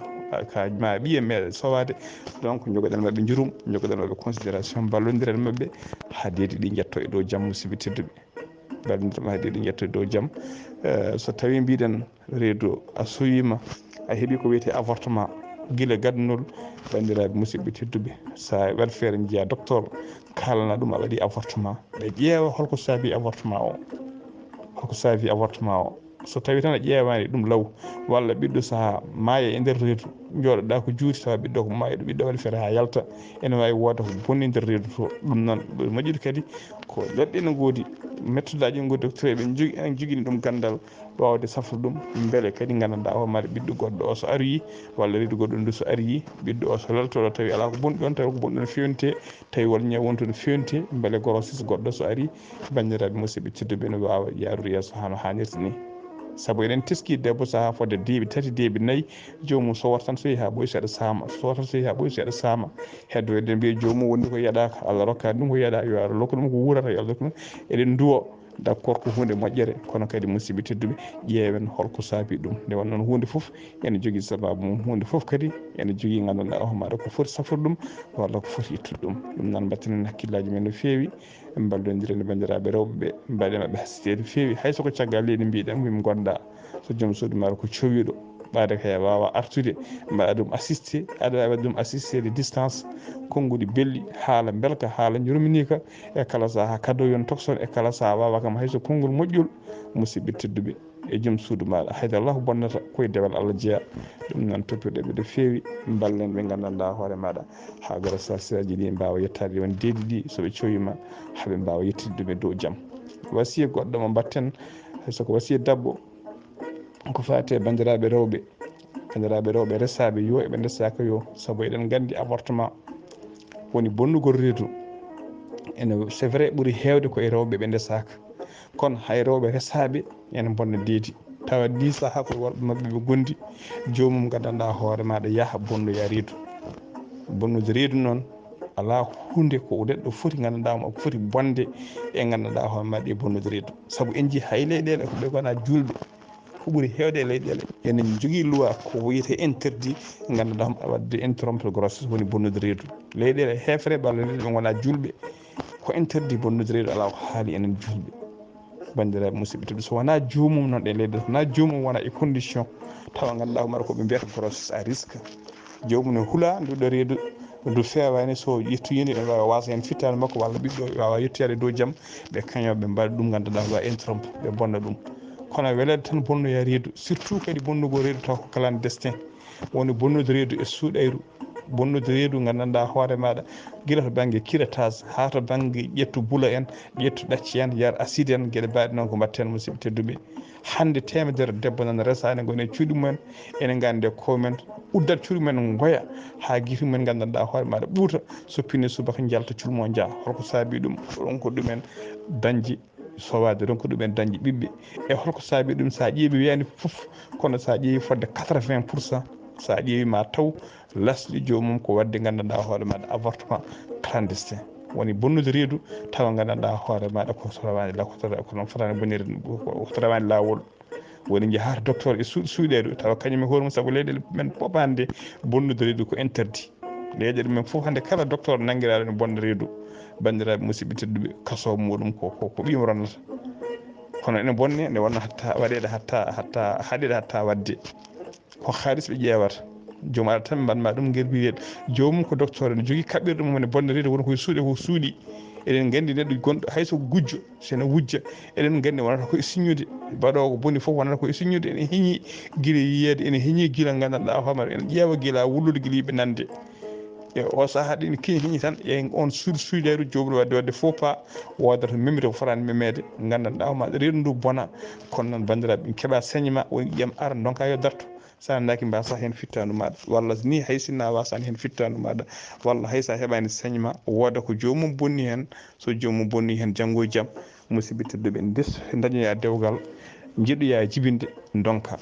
ka ma ɓiye meeɗa sowaade. Donc, njogoɗen maɓɓe njurum, njogoɗen maɓɓe considération, mballondiren maɓɓe, haa deedi ɗi njetto e dow jam, musidɓe tedduɓe. Mballondiren haa deedi ɗi njetto e dow jam. Eh, so tawii mbiɗen reedu a sowiima, a heɓi ko wiyetee avortement, gila gadnol, banndiraaɓe musidɓe tedduɓe, so a waɗi feere njiya docteur, kaalana ɗum a waɗi avortement. Ɓe ƴeewa holko saabi avortement o. Holko saabi avortement o. So tawi tan a ƴeewaani ɗum law, walla ɓiɗɗo sahaa maaya e nder reedu, njooɗoɗaa ko juuti tawa ɓiɗɗo ko maaya, ɗum ɓiɗɗo waɗi feere haa yalta, ene waawi wooda ko bonni nder reedu to. Ɗum noon ɓuri moƴƴude kadi ko leɗɗe ene ngoodi, mettodaji ene ngoodi, docteur ɓe jogi, ene jogini ɗum ganndal waawde safrude ɗum, mbele kadi nganndanɗaa hoore maaɗa ɓiɗɗo goɗɗo o so aroyi, walla reedu goɗɗo ndu so aroyi, ɓiɗɗo o so laltoo ɗo tawi alaa ko boni ɗoon, tawi ko boni ɗoon feewnitee, tawi won ñaw won toon feewnitee, mbele grossesse goɗɗo so arii, banndiraaɓe musidɓe tedduɓe, ene waawa yaarude yeeso hano haanirta ni. Sabu eɗen teskii debbo sahaa fodde deeɓi tati, deeɓi nayi, joomum sowata tan so yehi haa ɓooyi seeɗa saama, sowata tan so yehi haa ɓooyi seeɗa saama. Heddo eɗen mbiya joomum wonde ko yaɗaaka, Allah rokkaani ɗum ko yaɗa, yo Allah rokku ɗum ko wuurata, yo Allah rokku ɗum. Eɗen nduwo, d'accord, ko huunde moƴƴere, kono kadi musidɓe tedduɓe, ƴeewen holko saabi ɗum. Nde wonnoon huunde fof ene jogii sabaabu mum, huunde fof kadi ene jogii nganndanɗaa hoore maaɗa ko foti safrude ɗum, walla ko foti ittude ɗum. Ɗum noon mbatten heen hakkillaaji men no feewi, mballondiren e banndiraaɓe rewɓe ɓe, mbaɗen maɓɓe hasiteede feewi, hay so ko caggal leydi mbiɗen, min ngonɗaa, so joom suudu maaɗa ko cowiiɗo, ɓaade kay a waawa artude, mbaɗa ɗum assisté, aɗa waawi waɗde ɗum assisté de distance, konnguɗi belɗi, haala mbelka, haala njurminiika, e kala sahaa kado yon tokson, e kala sahaa waawa kam hay so konngol moƴƴol, musidɓe tedduɓe, e joom suudu maaɗa. Hay dara alaa ko bonnata, ko e dewal Allah jeyaa. Ɗum noon, toppitooɓe no feewi, mballen ɓe nganndanɗaa hoore maaɗa, haa gara sasiraaji ɗi mbaawa yettaade on deedi ɗi, so ɓe cowi ma, haa ɓe mbaawa yettude ɗum e dow jam. Wasiya goɗɗo mo mbatten, hay so ko wasiya dabbo, ko faati e banndiraaɓe rewɓe, banndiraaɓe rewɓe resaaɓe yoo, eɓe ndesaaka yoo, sabu eɗen nganndi avortement woni bonnugol reedu. Ene, c'est vrai, ɓuri heewde ko e rewɓe ɓe ndesaaka, kono hay rewɓe resaaɓe ene mbonna deedi. Tawa ni sahaa ko worɓe maɓɓe ɓe gondi, joomum nganndanɗaa hoore maaɗa yaha bonnoya reedu. Bonnude reedu noon alaa huunde ko neɗɗo foti nganndanɗaa mo foti bonde e nganndanɗaa hoore maaɗa e bonnude reedu. Sabu en njii hay leyɗeele ko ɓe ngonaa juulɓe, ko ɓuri heewde e leyɗeele ene njogii loi ko wiyetee interdit, nganndanɗaa hoore maaɗa waɗde interrompre grossesse woni bonnude reedu. Leyɗeele heefere walla leyɗeele ɓe ngonaa juulɓe ko interdit bonnude reedu, alaa ko haali enen juulɓe. Banndiraaɓe musidɓe tedduɓe, so wonaa joomum noon e leyɗeele, so wonaa joomum wona e condition, tawa nganndanɗaa hoore maaɗa ko ɓe mbiyata grossesse à risque. Joomum ne hula ndu ɗo reedu, ndu feewaani, so yettoyii ndu ene waawa wasa heen fittaandu makko walla ɓiɗɗo waawa yettoyaade dow jam, ɓe kañum ɓe mbaɗa ɗum nganndanɗaa ko interrompre, ɓe bonna ɗum. Kono weleede tan bonnoya reedu, surtout kadi bonnugol reedu taw ko clandestin, woni bonnude reedu e suuɗayru, bonnude reedu nganndanɗaa hoore maaɗa, gila to bannge curettage haa to bannge ƴettu bula en, ƴettu ɗacci en, yar acide en, geɗe mbaɗe noon ko mbaɗten musidɓe tedduɓe. Hannde teemedere debbo nana resaani ngoni e cuuɗi mumen, ene nganndi e koye men, uddat cuuɗi mumen ngoya haa gite mumen nganndanɗaa hoore maaɗa ɓuuta, so pinii subaka njalta culmo njaha. Holko saabi ɗum? Ɗum ko ɗumen dañde sowaade, ronkude ɗumen dañde ɓiɓɓe. E holko saabi ɗum? So a ƴeewi, mi wiyaani fof, kono so a ƴeewi fodde quatre-vingts pour cent, so a ƴeewi ma taw lasli joomum ko waɗde nganndanɗaa hoore maaɗa avortement clandestin. Woni bonnude reedu tawa nganndanɗaa hoore maaɗa ko so rawaani la-, ko so ra-, ko noon fotaani bonirde, ko, ko so rawaani laawol. Woni njahaa to docteur e suuɗ-, suuɗeeɗo tawa kañum e hoore mum, sabu leyɗeele men poɓaande bonnude reedu ko interdit. Leyɗeele men fof hannde kala docteur nanngiraaɗo ene bonna reedu, banndiraaɓe musidɓe tedduɓe, kasoo muɗum ko, ko, ko ɓiyum ronnata. Kono ene bonne nde wonno hatta waɗeede hatta, hatta haɗeede hatta waɗde. Ko haalis ɓe ƴeewata. Joom aɗa tan mbaɗma ɗum ngel biyet. Joomum ko docteur ene jogii kaɓirɗe mum ene bonna reedu woni koye suuɗe ko suuɗi. Eɗen nganndi neɗɗo gonɗo hay so gujjo, so ene wujja, eɗen nganndi wonata ko e siññude. Mbaɗoowo ko boni fof wonata ko e siññude. Ene heñi gila yiyeede, ene heñi gila nganndanɗaa hoore ene ƴeewa gila wullude gila yiɓe nande. E o sahaa ɗin kii heñi tan, e on suuɗi suuɗeeru joomum waɗde waɗde faux pas, woodata memre ko fotaani memeede, nganndanɗaa hoore reedu ndu bona. Kono noon banndiraaɓe, ɓe keɓa saignement, woni ƴiyam ara ndonka yo darto. So a nandaaki, mbasa heen fittaandu maaɗa, walla ni hay sinno a wasaani heen fittaandu maaɗa, walla hay so a heɓaani saignement, wooda ko joomum bonni heen. So joomum bonni heen, janngo e jam, musidɓe tedduɓe, ndes dañoya dewgal, njiɗoya jibinde, ndonka.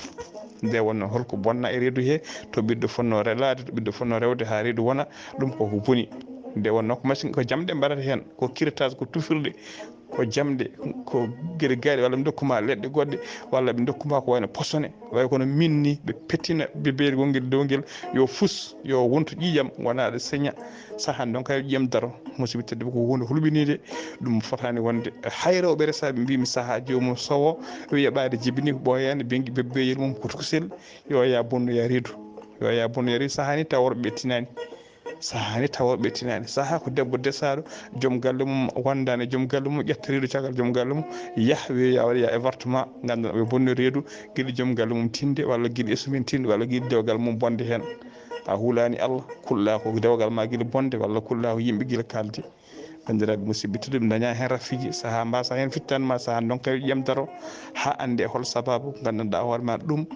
Nde wonno holko bonna e reedu he, to ɓiɗɗo fonnoo relaade, to ɓiɗɗo fonnoo rewde haa reedu wona, ɗum koko boni. Nde wonno ko machine, ko jamɗe mbaɗata heen, ko curettage, ko tufirɗe, ko jamɗe, ko geɗe gayɗe, walla ɓe ndokkuma leɗɗe goɗɗe, walla ɓe ndokkuma ko wayno posone, way kono min ni, ɓe pettina bébé gongel dow ngel, yo fus, yo wonto ƴiiƴam, wona ɗo seña, saha ndonka yo ƴiiƴam daro. Musidɓe tedduɓe, ko huunde hulɓiniinde, ɗum fotaani wonde. Hay rewɓe resaaɓe mbimi saha joomum sowo, wiya ɓaade jibini ko ɓooyaani, bengi bébéyel mum ko kusel, yo ya bonnoya reedu, yo ya bonnoya reedu, saha ni taw worɓe ɓe tinaani. Sahaa ni tawa ɓe tinaani. Sahaa ko debbo desaaɗo, joom galle mum wondaani e joom galle mum, ƴetta reedu caggal joom galle mum, yah wiya ya waɗa ya avortement, ngannduɗaa ɓe bonni reedu, gila joom galle mum tinde, walla gila esum en tinde, walla gila dewgal mum bonde heen. A hulaani Allah, kulɗaa ko dewgal ma gila bonde, walla kulɗaa ko yimɓe gila kalde. Banndiraaɓe musidɓe tedduɓe, dañaa heen rafiiji, sahaa mbaasa heen fittaandu ma, sahaa ndonka ƴeem daro, haa annde hol sababu, nganndanɗaa hoore ma ɗum,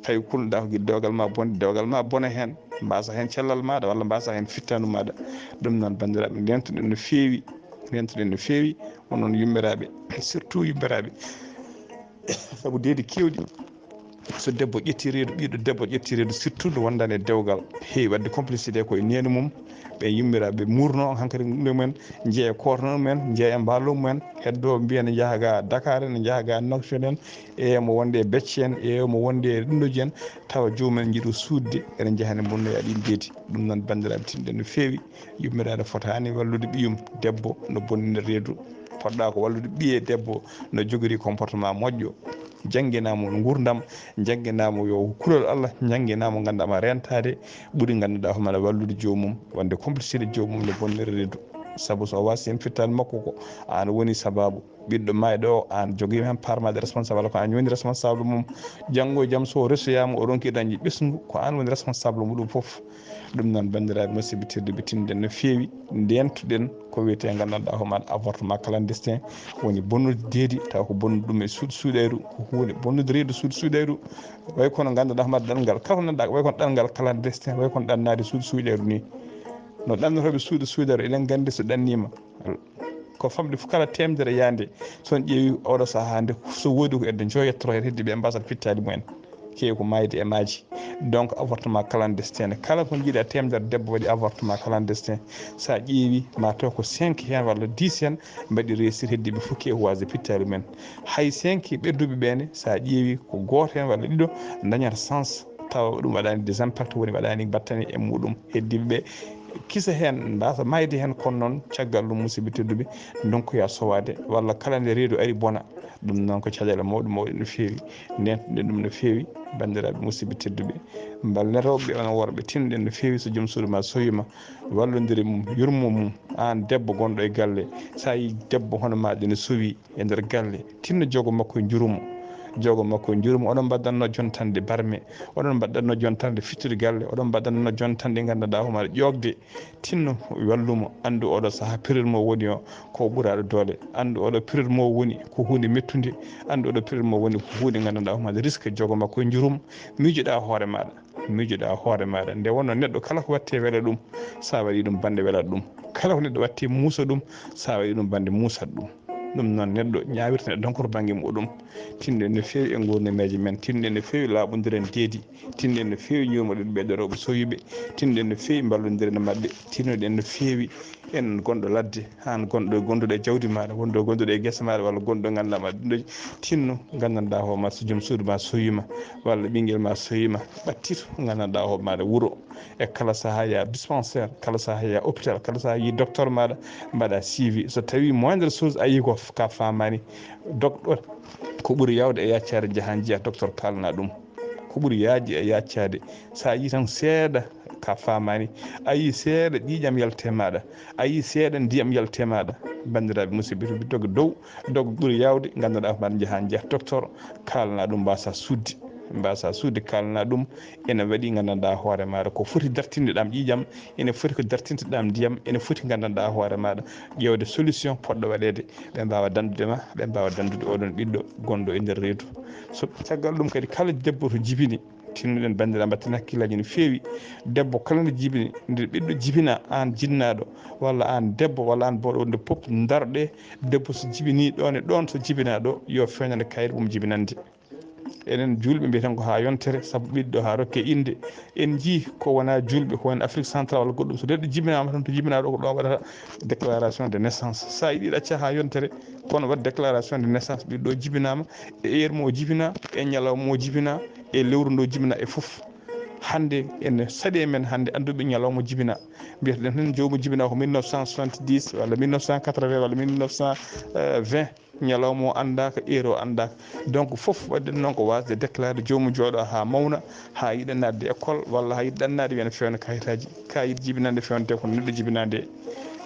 tawi kulɗaa ko gila dewgal ma bonde, dewgal ma bona heen, mbaasa heen cellal maaɗa, walla mbaasa heen fittaandu maaɗa. Ɗum noon, banndiraaɓe, ndeentoɗen no feewi, ndeentoɗen no feewi, onon yummiraaɓe, surtout yummiraaɓe, sabu deedi keewɗi, so debbo ƴetti reedu, ɓiɗɗo debbo ƴetti reedu, surtout nde wondaani e dewgal, heewi waɗde complicité ko e neene mum, ɓe yummiraaɓe muurno on hankadi ɗum mumen, jeeya koorno mumen, jeeya mbaalo mumen, heddo mbiya ne njaha ga Dakar, ne njaha ga Nouakchott en, e mo wonde e becce en, e mo wonde e ɗumɗoji en, tawa joomum en njiɗo suuɗde, ene njaha ne mbonnoya ɗin deedi. Ɗum noon, banndiraaɓe, tinɗen no feewi, yummiraɗo fotaani wallude ɓiyum debbo no bonnina reedu, poɗɗa ko wallude ɓiye debbo no jogori comportement moƴƴo, janngina mo nguurndam, janngina mo yo kulol Allah, janngina mo ngannduɗaa ma rentaade, ɓuri ngannduɗaa hoore ma wallude joomum, wonde complicité joomum no bonnira reedu. Sabu so o waasi heen fittaandu makko ko aan woni sababu. Ɓiɗɗo maayɗo o, aan jogiima heen part ma de responsable, ko aan woni responsable mum. Janngo e jam so o resoyaama, o ronki dañde ɓesngu, ko aan woni responsable muɗum fof. Ɗum noon, banndiraaɓe musidɓe tedduɓe, tinɗen no feewi, ndeentuɗen ko wiyetee nganndanɗaa hoore ma avortement clandestin, woni bonnude deedi, taw ko bonnude ɗum e suuɗ-, suuɗayru, ko huunde bonnude reedu suuɗ-, suuɗayru. Way kono nganndanɗaa hoore ma ɗanngal, kala ko ngannduɗaa way kono ɗanngal clandestin, way kono ɗannaade suuɗ-, suuɗayru ni. No ɗannotooɓe suuɗ-, suuɗayru, eɗen nganndi so ɗanniima, ko famɗi fof kala teemedere yaande, so on ƴeewi oɗo sahaa nde, so woodi ko edde njoyo yettoro heen heddi ɓe mbasat fittaali mumen. Keewi ko maayde e maaji. Donc, avortement clandestin, kala ko jiiɗa teemedere debbo waɗi avortement clandestin. So a ƴeewi, ma taw ko cinq heen walla dix heen mbaɗi réussir, heddi ɓe fof keewi ko wasde pittaali mumen. Hay cinq ɓedduɓe ɓe ne, so a ƴeewi ko gooto heen walla ɗiɗo dañata chance, tawa ɗum waɗaani des impacts, woni waɗaani battane e muɗum. Heddiiɓe ɓe kisa heen, mbaasa maayde heen, kono noon caggal ɗum, musidɓe tedduɓe, ndonkoya sowaade, walla kala nde reedu ari bona. Ɗum noon ko caɗeele mawɗe mawɗe no feewi, ndeentuɗen ɗum no feewi, banndiraaɓe musidɓe tedduɓe. Mbal ne rewɓe, onon worɓe, tinɗen no feewi, so joom suudu ma sowiima, wallondire mum, yurmo mum, aan debbo gonɗo e galle, so a yii debbo hono maaɗa ne sowi e nder galle, tinno jogo makko e njurumo. Jogo makko e njurumo, oɗon mbaɗatno jontande barme, oɗon mbaɗatno jontande fittude galle, oɗon mbaɗatno jontande nganndanɗaa hoore ma ƴoogde. Tinno wallumo, anndu oɗo sahaa pirirmo woni o ko ɓuraaɗo doole. Anndu oɗo pirirmo woni ko huunde mettunde. Anndu oɗo pirirmo woni ko huunde nganndanɗaa hoore ma risque, jogo makko e njurum. Miijoɗaa hoore maaɗa, miijoɗaa hoore maaɗa. Nde wonno neɗɗo kala ko watte wela ɗum, so a waɗi ɗum bannde welat ɗum. Kala ko neɗɗo watte muusa ɗum, so a waɗi ɗum bannde muusat ɗum. Ɗum noon neɗɗo ñaawirta neɗɗo tan ko to bannge muɗum. Tinɗen no feewi e nguurnameeje men, tinɗen no feewi laaɓondiren deedi, tinɗen no feewi ñuurmoɗen ɓeeɗo rewɓe sowiiɓe, tinɗen no feewi mballondiren e maɓɓe, tinnoɗen no feewi en gonɗo ladde, aan gonɗo gonduɗo e jawdi maaɗa, wonɗo gonduɗo e gesa maaɗa, walla gonɗo ngannduɗaa ma ɗum ɗo tinno, nganndanɗaa hoore ma so joom suudu ma sowiima, walla ɓinngel ma sowiima, ɓattir nganndanɗaa hoore maaɗa wuro. E kala sahaa yaa dispensaire, kala sahaa yaa hôpital, kala sahaa yii docteur maaɗa, mbaɗa suivi. So tawii moindre chose a yii ko f-, ka faamaani, docteur ko ɓuri yaawde e yaccaade, njahaa njiyaa docteur kaalana ɗum. Ko ɓuri yaajde e yaccaade, so a yii tan seeɗa ka faamaani, a yii seeɗa ƴiiƴam yalte maaɗa, a yii seeɗa ndiyam yalte maaɗa, banndiraaɓe musidɓe, to ɓe doga dow, doga ɓuri yaawde, nganndanɗaa hoore maaɗa, njahaa njiyaa docteur, kaalana ɗum, mbaasa suuɗde, mbaasa suuɗde, kaalana ɗum. Ene waɗi nganndanɗaa hoore maaɗa ko foti dartinde ɗam ƴiiƴam, ene foti ko dartinde ɗam ndiyam, ene foti nganndanɗaa hoore maaɗa ƴeewde solution poɗɗo waɗeede, ɓe mbaawa danndude ma, ɓe mbaawa danndude oɗon ɓiɗɗo gonɗo e nder reedu. So caggal ɗum kadi, kala debbo to jibini, tinnoɗen banndiraaɓe, mbatten hakkillaaji no feewi. Debbo kala nde jibini, nde ɓiɗɗo jibina, aan jinnaaɗo, walla aan debbo, walla aan booɗo, wonde pop ndarɗe, debbo so jibini ɗoon e ɗoon, so jibinaa ɗo, yo feeñnande kayit mum jibinande. Enen juulɓe mbiyeten ko haa yontere, sabu ɓiɗɗo haa rokke innde. En njii ko wonaa juulɓe, ko en Afrique centrale walla goɗɗum, so neɗɗo jibinaama tan, to jibinaa ɗo, ko ɗo waɗata déclaration de naissance. So a yiɗi ɗacca haa yontere, kono waɗ déclaration de naissance, ɓiɗɗo jibinaama, e heure mo o jibinaa, e ñalawma mo o jibinaa, e lewru ndu o jibinaa, e fof. Hannde ene saɗi e men hannde annduɓe ñalawma jibinaa. Mbiyeten tan joomu jibinaa ko mille neuf cent soixante-dix walla mille neuf cent quatre-vingts walla mille neuf cent vingt. ñalawma o anndaaka, heure o anndaaka. Donc fof waɗden noon ko waasde déclaré joomum jooɗo haa mawna, haa yiɗa naatde école walla haa yiɗa ɗannaade wiyana fewna kayitaaji. Kayit jibinande fewnete ko neɗɗo jibinande.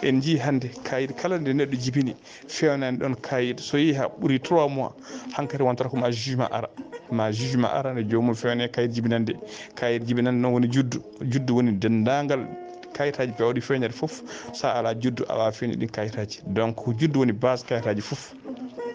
En njii hannde kayit kala nde neɗɗo jibini fewnani ɗon kayit, so yehi haa ɓuri trois mois, hankadi wontata ko ma jugement ara. Ma jugement ara nde joomum fewne kayit jibinande. Kayit jibinande noon woni juddu. Juddu woni denndaangal kayitaaji pewɗi fewnede fof. So a alaa juddu, a waawaa fewne ɗin kayitaaji. Donc juddu woni base kayitaaji fof.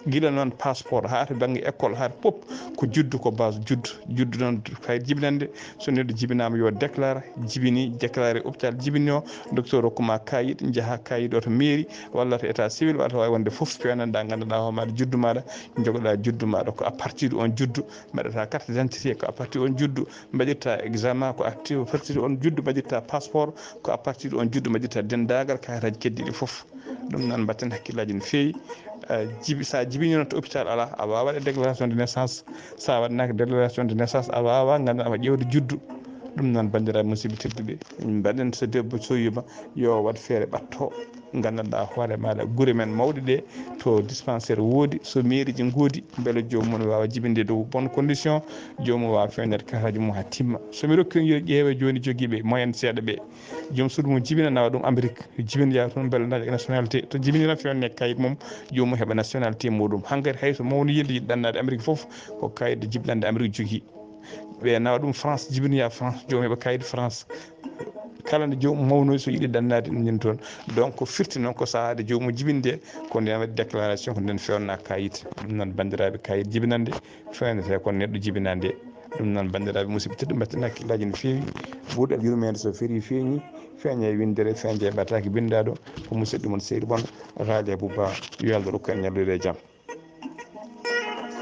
Gila noon passeport haa to bannge école haa to pop, ko juddu, ko base juddu. Juddu noon kayit jibinande, so neɗɗo jibinaama yo déclare, jibini déclaré hôpital jibini o, docteur hokkuma kayit, njaha kayit o to mairie walla to état civil walla to waawi wonde fof, fewnanɗa, nganndanɗa hoore maaɗa juddu maaɗa, njogoɗa juddu maaɗa. Ko à partir de on juddu mbaɗata carte d'identité, ko à partir on juddu mbaɗirta examen, ko à partir on juddu mbaɗirta passeport, ko à partir on juddu mbaɗirta denndaangal kayitaaji keddiiɗi fof. Ɗum noon mbatten hakkillaaji no feewi. Eh, jibi, so a jibinii noon to hôpital alaa, a waawaa waɗde déclaration de naissance. So a waɗnaaka déclaration de naissance, a waawaa ngannduɗaa aɗa ƴeewde juddu. Ɗum noon banndiraaɓe musidɓe tedduɓe, mbaɗen so debbo sowiima yo waɗ feere ɓatto. Nganndanɗaa hoore maaɗa gure men mawɗe ɗe to dispensaire woodi, so mairie ji ngoodi, mbele joomum waawa jibinde dow bonne condition, joomum waawa fewnede kayitaaji mum haa timma. So mi rokki on yo ƴeewe jooni jogiiɓe moyen seeɗa ɓe, joom suudu mum jibina nawa ɗum Amérique, jibinoya toon mbele naɗa nationalité, to jibini tan fewnne kayit mum, joomum heɓa nationalité muɗum. Hankadi hay so mawni yilde yiɗi ɗannaade Amérique fof, ko kayit jibinande Amérique jogii. Ɓe nawa ɗum France, jibinoya France, joomum heɓa kayit France. Kala nde joomum mawnoyi so yiɗi ɗannaade ɗum ñin toon. Donc ko firti noon ko sahaade joomum jibinde, ko nden waɗi déclaration, ko nden fewna kayit. Ɗum noon banndiraaɓe, kayit jibinande fewnete ko neɗɗo jibinande. Ɗum noon banndiraaɓe musidɓe tedduɓe, mbatten hakkillaaji no feewi. Buuɗal yurmeende so ferii feeñi, feeña e winndere, feeña e ɓataake binndaaɗo. Ko musidɗo mon Seydi Bono, Raali Abouba, yo Allah rokku en ñallude e jam.